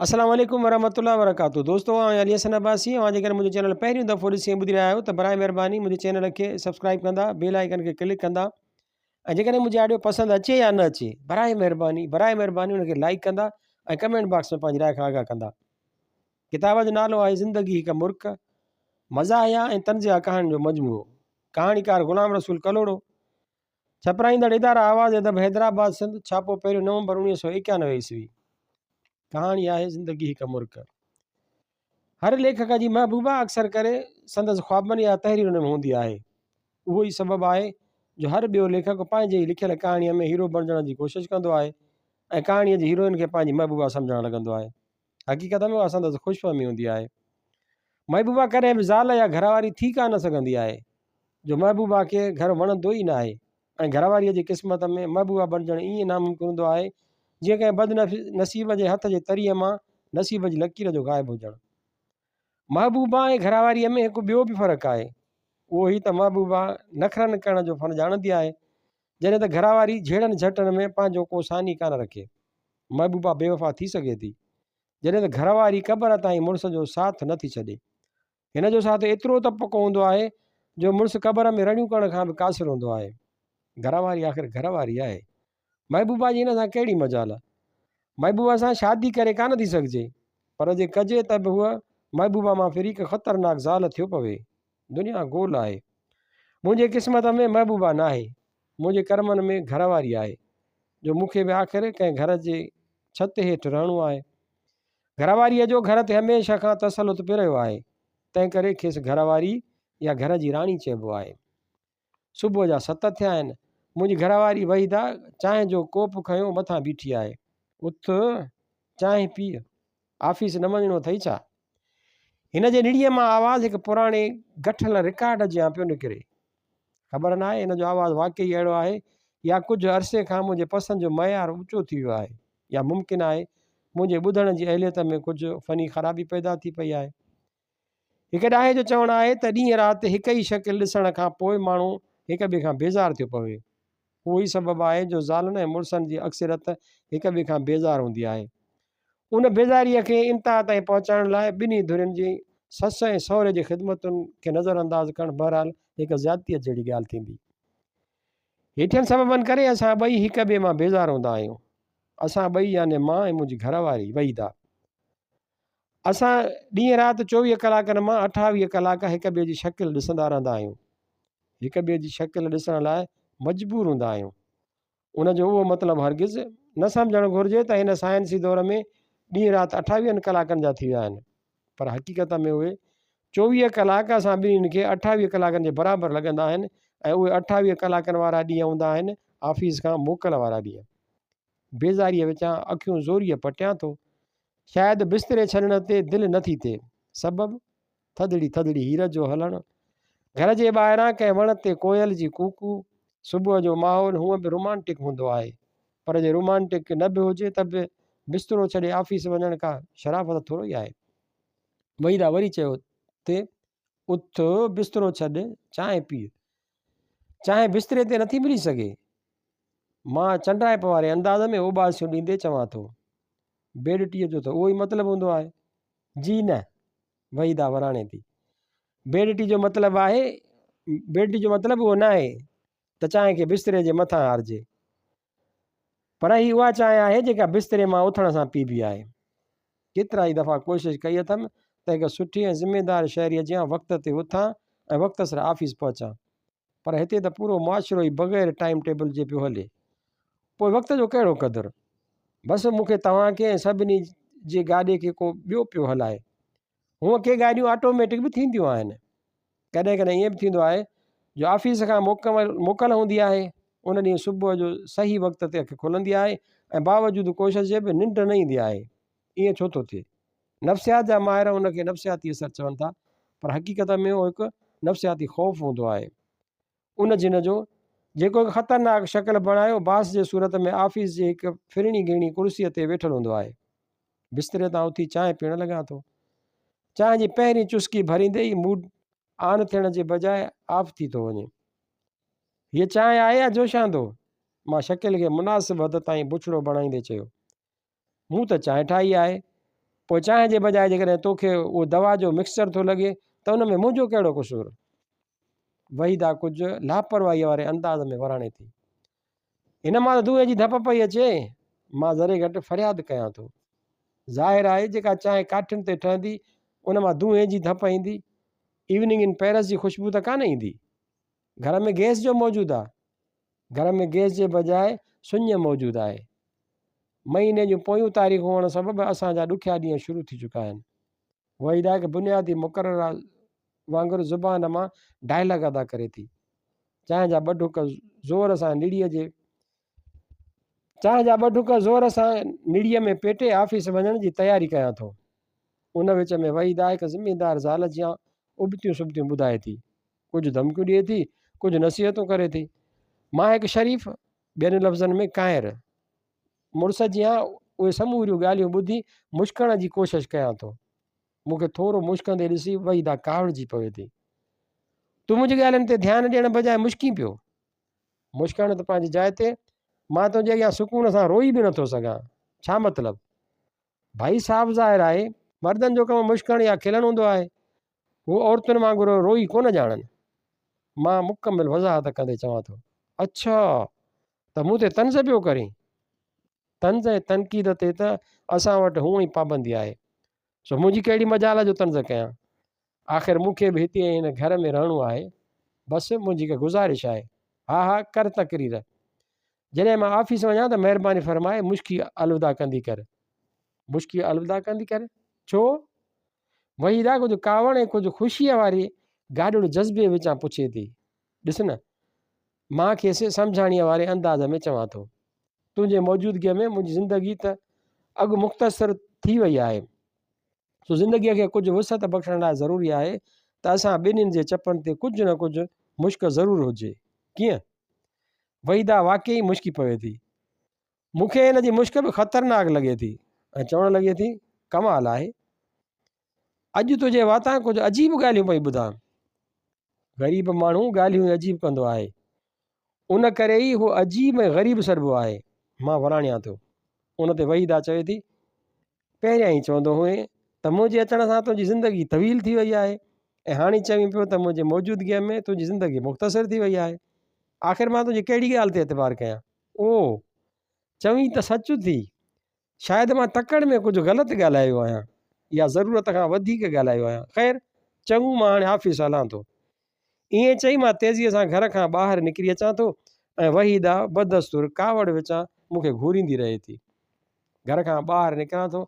السلام عليڪم ورحمة الله وبرڪاته دوستو آئون علي حسن عباسي اوهان جيڪڏهن منهنجو چينل پهريون دفعو ڏسي ۽ ٻڌي رهيا آهيو ته برائي مهرباني منهنجي چينل کي سبسڪرائب ڪندا بيل آئيڪن کي ڪلڪ ڪندا ۽ جيڪڏهن منهنجي آڊيو پسند اچي يا نه اچي برائي مهرباني برائي مهرباني ان کي لائڪ ڪندا ۽ ڪمينٽ باڪس ۾ پنهنجي راء کان آگاهه ڪندا ڪتاب جو نالو آهي زندگي هڪ مرڪ مزاحيه ۽ طنزيه ڪهاڻين جو مجموعو ڪهاڻيڪار غلام رسول ڪلهوڙو ڇپرائيندڙ اداره آواز ادب حيدرآباد سنڌ، ڇاپو پهريون نومبر 1991 عيسوي. ڪهاڻي آهي زندگي هڪ مرڪ. هر ليکڪ جي محبوبه اڪثر ڪري سندس خوابن يا تحريرن ۾ هوندي آهي. اهو ئي سبب آهي جو هر ٻيو ليکڪ پنهنجي ئي لکيل ڪهاڻيء ۾ هيرو بڻجڻ جي ڪوشش ڪندو آهي ۽ ڪهاڻيء جي هيروئن کي پنهنجي محبوبه سمجهڻ لڳندو آهي. حقيقت ۾ اها سندس خوشفهمي هوندي آهي. محبوبه ڪڏهن به زال يا گهرواري ٿي ڪا نه سگهندي آهي، جو محبوبه کي گهر وڻندو ئي ناهي ۽ گهرواريء جي قسمت ۾ محبوبه بڻجڻ ائين ناممڪن هوندو آهي، جيئن ڪنهن بدنصيب جي هٿ جي تريء مان نصيب جي لڪير جو غائب هجڻ. محبوبه ۽ گهرواريء ۾ هڪ ٻيو به فرق آهي، اهو هي ته محبوبه نخرن ڪرڻ جو فن ڄاڻندي آهي، جڏهن ته گهرواري جهيڙن جهٽن ۾ پنهنجو ڪو ثاني ڪانه رکي. محبوبه بيوفا ٿي سگهي ٿي، جڏهن ته گهر واري قبر تائين مڙس جو ساٿ نه ٿي ڇڏي. هن جو ساٿ ايترو ته پڪو هوندو آهي جو مڙس قبر ۾ رڙيون ڪرڻ کان به قاصر هوندو آهي. گهر واري آخر گهر واري آهي. محبوبه جي هن سان ڪهڙي مجال؟ محبوبه سان شادي ڪري ڪانه ٿي سگهجي، پر جي ڪجي ته به هوء محبوبه مان ڦري هڪ خطرناڪ زال ٿيو پوي. دنيا گول آهي. منهنجي قسمت ۾ محبوبه ناهي، منهنجي ڪرمن ۾ گهر واري آهي، جو مون کي به آخر ڪنهن گهر جي ڇت هيٺ رهڻو آهي. گهر واريء جو گهر تي هميشه کان تسلط پئي رهيو آهي، تنهن ڪري کيس گهر واري يا گهر جي راڻي چئبو آهي. صبح جا ست ٿيا آهن. منهنجي گهر واري وحيده چانهه جو ڪوپ کنيو مٿان بيٺي آهي. اٿ، چانهه پيء. آفيس نه وڃڻو اٿئي ڇا؟ هن جي نڙيء مان آواز هڪ پراڻي گٺل رڪارڊ جيان پيو نڪري. خبر ناهي هن جو آواز واقعي اهڙو آهي يا ڪجهه عرصي کان منهنجي پسند جو معيار اوچو ٿي ويو آهي يا ممڪن آهي منهنجي ٻڌڻ جي اهليت ۾ ڪجهه فني خرابي پيدا ٿي پئي آهي. هڪ ڏاهي جو چوڻ آهي ته ڏينهن رات هڪ ئي شڪل ڏسڻ کان پوء ماڻهو هڪ ٻئي کان بيزار ٿيو پوي. اهو ئي سبب آهي جو زالن ۽ مڙسن جي اڪثريت هڪ ٻئي کان بيزار هوندي آهي. ان بيزاريء کي انتها تائين پهچائڻ لاء ٻنهي ڌرين جي سس ۽ سهري جي خدمتن کي نظرانداز ڪرڻ بهرحال هڪ زيادتيء جهڙي ڳالهه ٿيندي. هيٺين سببن ڪري اسان ٻئي هڪ ٻئي مان بيزار هوندا آهيون. اسان ٻئي يعني مان ۽ منهنجي گهر واري وحيده. اسان ڏينهن رات 24 ڪلاڪن مان 28 ڪلاڪ هڪ ٻئي جي شڪل ڏسندا رهندا آهيون. هڪ ٻئي جي شڪل ڏسڻ لاء مجبور هوندا آهيون. ان جو اهو مطلب هرگز نه سمجهڻ گهرجي ته هن سائنسي دور ۾ ڏينهن رات اٺاويهن ڪلاڪن جا ٿي ويا آهن پر حقيقت ۾ اهي 24 ڪلاڪ اسان ٻنهين کي 28 ڪلاڪن جي برابر لڳندا آهن ۽ اهي 28 ڪلاڪن وارا ڏينهن هوندا آهن آفيس کان موڪل وارا ڏينهن. بيزاريء وچان اکيون زوريء پٽيان ٿو. شايد بستري ڇڏڻ تي دل نه ٿي ٿئي. سبب؟ ٿڌڙي ٿڌڙي هير جو هلڻ، گهر جي ٻاهران ڪنهن وڻ تي ڪوئل جي ڪوڪو، صبح جو ماحول هونء به رومانٽڪ هوندو آهي، پر جي رومانٽڪ نه به هجي ته به بسترو ڇڏي آفيس وڃڻ ڪا شرافت ٿورو ئي آهي. وحيده وري چيو تي اٿ بسترو ڇڏ چانهه پيء. چانهه بستري تي نٿي ملي سگهي. مان چنڊائپ واري انداز ۾ اوٻاسيون ڏيندي چوان ٿو. بيڊ ٽيء جو ته اهو ئي مطلب هوندو آهي. جي نه. وحيده وراڻي ٿي. بيڊ ٽي جو مطلب آهي، بيڊ ٽي جو مطلب اهو ناهي ته چانهه کي بستري جي مٿان هارجي. پر هي اها چانهه آهي جيڪا بستري مان اٿڻ سان پيبي آهي. ڪيترائي دفعا ڪوشش ڪئي اٿم ته هڪ سٺي ۽ ذميدار شهريء جيان وقت تي اٿان ۽ وقت سر آفيس پهچان. پر هتي ته پورو معاشرو ئي بغير ٽائيم ٽيبل جي پيو هلي. پوء وقت جو ڪهڙو قدر؟ بس مون کي توهان کي ۽ سڀني جي گاڏي کي ڪو ٻيو پيو هلائي. هونء ڪي گاڏيون آٽوميٽڪ به ٿينديون آهن. ڪڏهن ڪڏهن ائين به ٿيندو آهي جو آفيس کان موڪل هوندي آهي، ان ڏينهن صبح جو صحيح وقت تي اک کلندي آهي ۽ باوجود ڪوشش جي به ننڊ نه ايندي آهي. ائين ڇو ٿو ٿئي؟ نفسيات جا ماهر ان کي نفسياتي اثر چون ٿا، پر حقيقت ۾ اهو هڪ نفسياتي خوف هوندو آهي. ان جن جو، جيڪو هڪ خطرناڪ شڪل بڻايو باس جي صورت ۾ آفيس جي هڪ ڦرڻي گهڻي ڪرسيء تي ويٺل هوندو آهي. بستري تان اٿي چانهه پيئڻ لڳان ٿو. چانهه جي پهرين چسڪي ڀريندي ئي موڊ آن ٿيڻ جي بجاء آف ٿي ٿو وڃي. هيء چانهه آهي يا جوشاندو؟ مان شڪل کي مناسب حد تائين بڇڙو بڻائيندي چيو. مون ته چانهه ٺاهي آهي. پوء چانهه جي بجاء جيڪڏهن توکي اهو دوا جو مڪسچر ٿو لڳي ته ان ۾ منهنجو ڪهڙو قصور؟ وحيده ڪجهه لاپرواهيء واري انداز ۾ وراڻي ٿي. هن مان ته دونهين جي ڌپ پئي اچي. مان ذري گهٽ فرياد ڪيان ٿو. ظاهر آهي جيڪا چانهه ڪاٺين تي ٺهندي ان مان دونهين جي ڌپ ايندي. ايوننگ ان پئرس جي خوشبو ته ڪانه ايندي. گهر ۾ گئس جو موجود آ. گهر ۾ گئس جي بجاء سڃ موجود آهي. مهيني جون پويون تاريخون هئڻ سبب اسان جا ڏکيا ڏينهن شروع ٿي چڪا آهن. وحيده هڪ بنيادي مقرره وانگر زبان مان ڊائلاگ ادا ڪري ٿي. چانهه جا ٻه ڍڪ زور سان نڙيء جي چانهه جا ٻه ڍڪ زور سان نڙيء ۾ پيٽي آفيس وڃڻ جي تياري ڪيان ٿو. ان وچ ۾ وحيده هڪ ذميدار زال جيان ابتيون سبتيون ٻڌائي ٿي. ڪجهه ڌمڪيون ڏئي ٿي، ڪجهه نصيحتون ڪري ٿي. مان هڪ شريف، ٻين لفظن ۾ ڪانئر، مڙس جيان اهي سموريون ڳالهيون ٻڌي مشڪڻ جي ڪوشش ڪيان ٿو. مون کي ٿورو مشڪندي ڏسي وحيده ڪاوڙجي پوي ٿي. تون منهنجي ڳالهين تي ڌيان ڏيڻ بجاء مشڪين پيو. مشڪڻ ته پنهنجي جاء تي، مان تنهنجي اڳيان سڪون سان روئي به نٿو سگهان. ڇا مطلب؟ ڀائي صاحب ظاهر آهي، مردن جو ڪم مشڪڻ يا کلڻ هوندو آهي. هو عورتن وانگر روئي ڪونه ڄاڻن. مان مڪمل وضاحت ڪندي چوان ٿو. اڇا! ته مون تي طنز پيو ڪرين؟ طنز ۽ تنقيد تي ته اسان وٽ هونء ئي پابندي آهي. سو منهنجي ڪهڙي مجال جو طنز ڪيان. آخر مون کي به هتي ۽ هن گهر ۾ رهڻو آهي. بس منهنجي هڪ گذارش آهي. ها ها ڪر تقرير. جڏهن مان آفيس وڃان ته مهرباني فرمائي مشڪي الوداع ڪندي ڪر. مشڪي الوداع ڪندي ڪر؟ ڇو؟ وحيده ڪجهه ڪاوڙ ۽ ڪجهه خوشيء واري گاڏڙ جذبي وچان پڇي ٿي. ڏس نه. مان کيس سمجهاڻيء واري انداز ۾ چوان ٿو. تنهنجي موجودگيء ۾ منهنجي زندگي ته اڳ مختصر ٿي وئي آهي. سو زندگيء کي ڪجهه وسعت بخشڻ لاء ضروري آهي ته اسان ٻنهين جي چپن تي ڪجهه نه ڪجهه مشڪ ضرور هجي. ڪيئن؟ وحيده واقعي مشڪي پوي ٿي. مون کي هن جي مشڪ به خطرناڪ لڳي ٿي ۽ چوڻ لڳي ٿي، ڪمال آهي. اڄ تنهنجي واتان ڪجهه عجيب ڳالهيون پئي ٻڌان. غريب ماڻهو ڳالهيون ئي عجيب ڪندو آهي. ان ڪري ئي هو عجيب ۽ غريب سڏبو آهي. مان وراڻيان ٿو. ان تي وحيده چوي ٿي، پهريائين ئي چوندو هئين ته منهنجي اچڻ سان تنهنجي زندگي طويل ٿي وئي آهي ۽ هاڻي چوين پيو ته منهنجي موجودگيء ۾ تنهنجي زندگي مختصر ٿي وئي آهي. آخر مان تنهنجي ڪهڙي ڳالهه تي اعتبار ڪيان؟ او! چوين ته سچ ٿي. شايد مان تڪڙ ۾ ڪجهه غلط ڳالهايو آهيان يا ضرورت کان وڌيڪ ڳالهايو آهيان. خير، چڱو مان هاڻي آفيس هلان ٿو. ائين چئي مان تيزيء سان گهر کان ٻاهر نڪري اچان ٿو ۽ وحيده بدستور ڪاوڙ وچان مون کي گهوريندي رهي ٿي. گهر کان ٻاهر نڪران ٿو.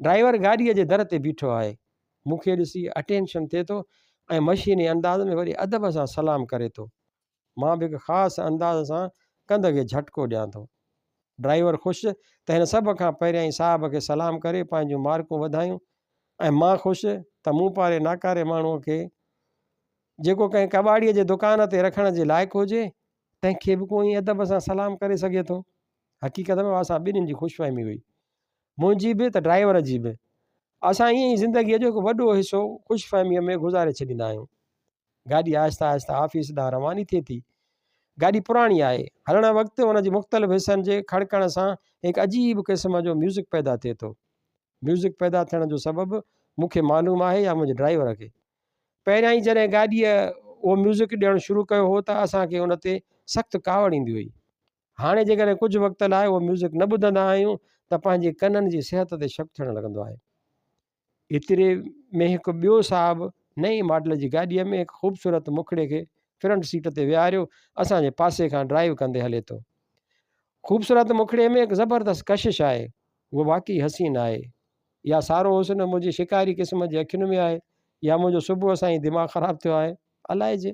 ڊرائيور گاڏيء جي در تي بيٺو آهي. مون کي ڏسي اٽينشن ٿئي ٿو ۽ مشيني انداز ۾ وڏي ادب سان سلام ڪري ٿو. مان به هڪ خاص انداز سان ڪنڌ کي جهٽڪو ڏيان ٿو. ڊرائيور خوش ته هن سڀ کان پهريائين صاحب کي سلام ڪري پنهنجون مارڪون وڌايون ۽ مان خوش ته مون پاري ناڪاري ماڻهوء کي جيڪو ڪنهن ڪٻاڙيء جي دڪان تي رکڻ جي لائق هجي، تنهن کي به ڪو ائين ادب سان سلام ڪري سگهي ٿو. حقيقت ۾ اسان ٻنهين جي خوش فهمي هئي. منهنجي به ته ڊرائيور جي به. اسان ائين ئي زندگيء جو هڪ وڏو حصو خوش فهميء ۾ گذاري ڇڏيندا آهيون. گاڏي آهستي آهستي آفيس ڏانهن رواني ٿئي ٿي. گاڏي پراڻي آهي. هلڻ وقت ان جي مختلف حصن جي کڙڪڻ سان هڪ عجيب قسم جو ميوزڪ پيدا ٿئي ٿو. ميوزڪ پيدا ٿيڻ جو سبب مون کي معلوم آهي يا منهنجي ڊرائيور کي. پهريائين جڏهن گاڏيء اهو ميوزڪ ڏيڻ شروع ڪيو هو ته اسان کي ان تي سخت ڪاوڙ ايندي هئي. هاڻي جيڪڏهن ڪجهه وقت لاء اهو ميوزڪ نه ٻڌندا آهيون ته پنهنجي ڪنن جي صحت تي شڪ ٿيڻ لڳندو آهي. ايتري ۾ هڪ ٻيو صاحب نئين ماڊل جي گاڏيء ۾ هڪ خوبصورت مکڙي کي فرنٽ سيٽ تي ويهاريو اسان جي پاسي کان ڊرائيو ڪندي هلي ٿو. خوبصورت مکڙي ۾ هڪ زبردست ڪشش آهي. هوء واقعي حسين آهي. يا سارو حسن منهنجي شڪاري قسم جي اکين ۾ آهي يا منهنجو صبح سان ئي دماغ خراب ٿيو آهي. الائجي.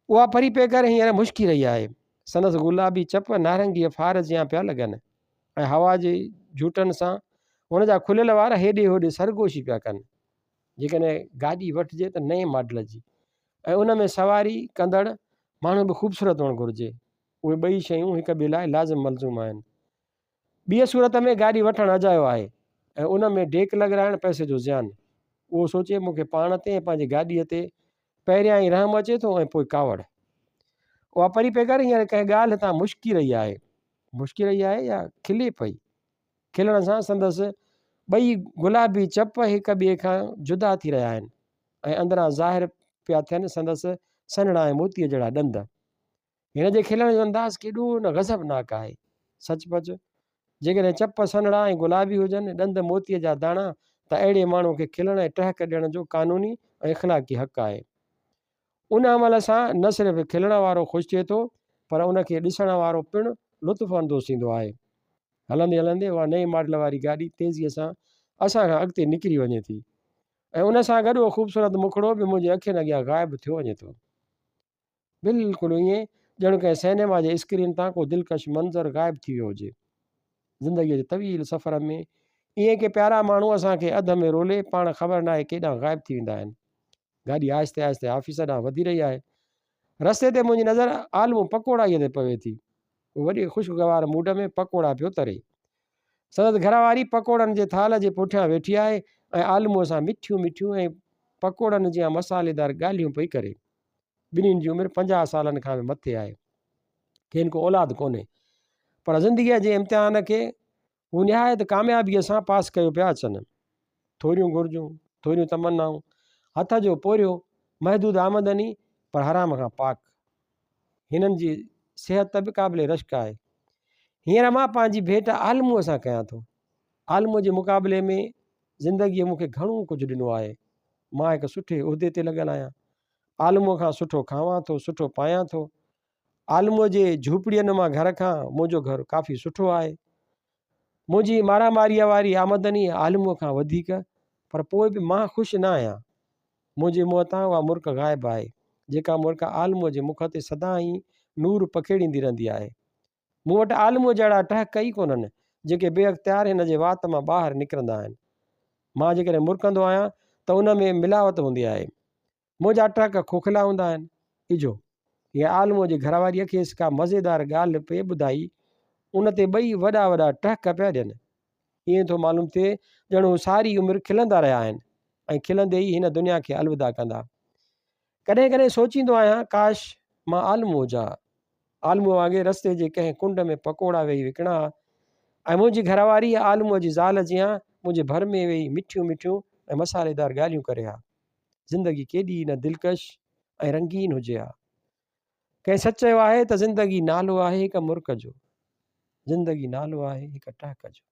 اها پري پيڪر هينئر مشڪي رهي آهي. سندس گلابي چپ نارنگيء ڦار جيان پيا لڳن. ۽ هوا جي جهوٽن سان هن جا کليل وار هيڏي هوڏي سرگوشي پيا ڪن. جيڪڏهن گاڏي وٺجي ته نئين ماڊل جي ۽ ان ۾ سواري ڪندڙ ماڻهو به خوبصورت هئڻ گهرجي. اهي ٻئي شيون هڪ ٻئي لاء لازم ملزوم آهن. ٻيء صورت ۾ گاڏي وٺڻ اجايو آهي ۽ ان ۾ ڊيڪ لڳرائڻ پئسي جو زيان. اهو سوچي مون کي پاڻ تي ۽ پنهنجي گاڏيء تي پهريائين رحم اچي ٿو ۽ پوء ڪاوڙ. اها پري پيڪر هينئر ڪنهن ڳالهه تان مشڪي رهي آهي. مشڪي رهي آهي يا کلي پئي. کلڻ سان سندس ٻئي گلابي چپ هڪ ٻئي کان جدا ٿي رهيا آهن ۽ اندران ظاهر پيا ٿين سندس سنهڙا ۽ موتيء جهڙا ڏند. هن جي کلڻ جو انداز ڪيڏو نه غضبناڪ آهي. سچ پچ جيڪڏهن چپ سنهڙا ۽ گلابي هجن، ڏند موتيء جا داڻا ته اهڙي ماڻهوء کي کلڻ ۽ ٽهڪ ڏيڻ جو قانوني ۽ اخلاقي حق آهي. ان عمل سان نه صرف کلڻ وارو خوش ٿئي ٿو پر ان کي ڏسڻ وارو پڻ لطف اندوز ٿيندو آهي. هلندي هلندي اها نئين ماڊل واري گاڏي تيزيء سان اسان کان اڳتي نڪري وڃي ٿي ۽ ان سان گڏ اهو خوبصورت مکڙو به منهنجي اکين اڳيان غائب ٿيو وڃي ٿو. بلڪل ائين ڄڻ ڪنهن سئنيما جي اسڪرين تان ڪو دلڪش منظر غائب ٿي ويو هجي. زندگيء جي طويل سفر ۾ ائين ڪي پيارا ماڻهو اسان کي اڌ ۾ رولي پاڻ خبر ناهي ڪيڏانهن غائب ٿي ويندا آهن. گاڏي آهستي آهستي آفيس ڏانهن وڌي رهي آهي. رستي تي منهنجي نظر عالمو پڪوڙائيء تي پوي ٿي. هو وڏي خوشگوار موڊ ۾ پڪوڙا پيو تري. سندس گهر واري پڪوڙن جي ٿالهه جي پٺيان ويٺي آهي ۽ عالموء سان مٺيون مٺيون ۽ پڪوڙن جيان مصالحيدار ڳالهيون پئي ڪري. ٻنهين جي عمر 50 سالن کان به مٿي آهي. کين ڪو اولاد ڪونهي. پر زندگيء جي امتحان کي هو نهايت ڪاميابيء سان پاس ڪيو پيا اچن. ٿوريون گهرجون، ٿوريون تمنائون، هٿ جو پورهيو، محدود آمدني پر حرام کان پاڪ. هنن جي صحت به قابل رشڪ آهي. هينئر مان پنهنجي ڀيٽ عالموء سان ڪيان ٿو. عالموء جي مقابلي ۾ زندگيء مون کي گهڻو ڪجهه ڏنو آهي. مان هڪ سٺي عهدي تي لڳل آهيان. عالموء کان سٺو کاوان ٿو، سٺو پايان ٿو. عالموء جي جهوپڙيء نما گهر کان منهنجو گهر ڪافي سٺو آهي. منهنجي ماراماريء واري آمدني عالموء کان وڌيڪ، پر پوء به مان خوش نه آهيان. منهنجي منهن تان اها مرڪ غائب آهي، جيڪا مرڪ عالموء جي مک تي سدائين نور پکيڙيندي رهندي آهي. مون وٽ عالموء جهڙا ٽهڪ ئي ڪونهن، جيڪي بي اختيار هن جي وات مان ٻاهر نڪرندا آهن. مان جيڪڏهن مرڪندو آهيان ته ان ۾ ملاوت هوندي آهي. منهنجا ٽهڪ کوکلا هوندا آهن. اجهو، هيء عالموء جي گهرواريء کيس ڪا مزيدار ڳالهه پئي ٻڌائي، ان تي ٻئي وڏا وڏا ٽهڪ پيا ڏين. ائين ٿو معلوم ٿئي ڄڻ هو ساري عمر کلندا رهيا آهن ۽ کلندي ئي هن دنيا کي الوداع ڪندا. ڪڏهن ڪڏهن سوچيندو آهيان، ڪاش! مان عالمو هجان ها. عالموء وانگي رستي جي ڪنهن ڪنڊ ۾ پڪوڙا ويهي وڪڻان ها ۽ منهنجي گهر واري عالموء جي زال جيان منهنجي ڀر ۾ ويهي مٺيون مٺيون ۽ مصالحيدار ڳالهيون ڪري ها. زندگي ڪيڏي نه دلڪش ۽ رنگين هجي ها. ڪنهن سچ چيو آهي ته زندگي نالو آهي هڪ مرڪ جو. زندگي نالو آهي هڪ ٽهڪ جو.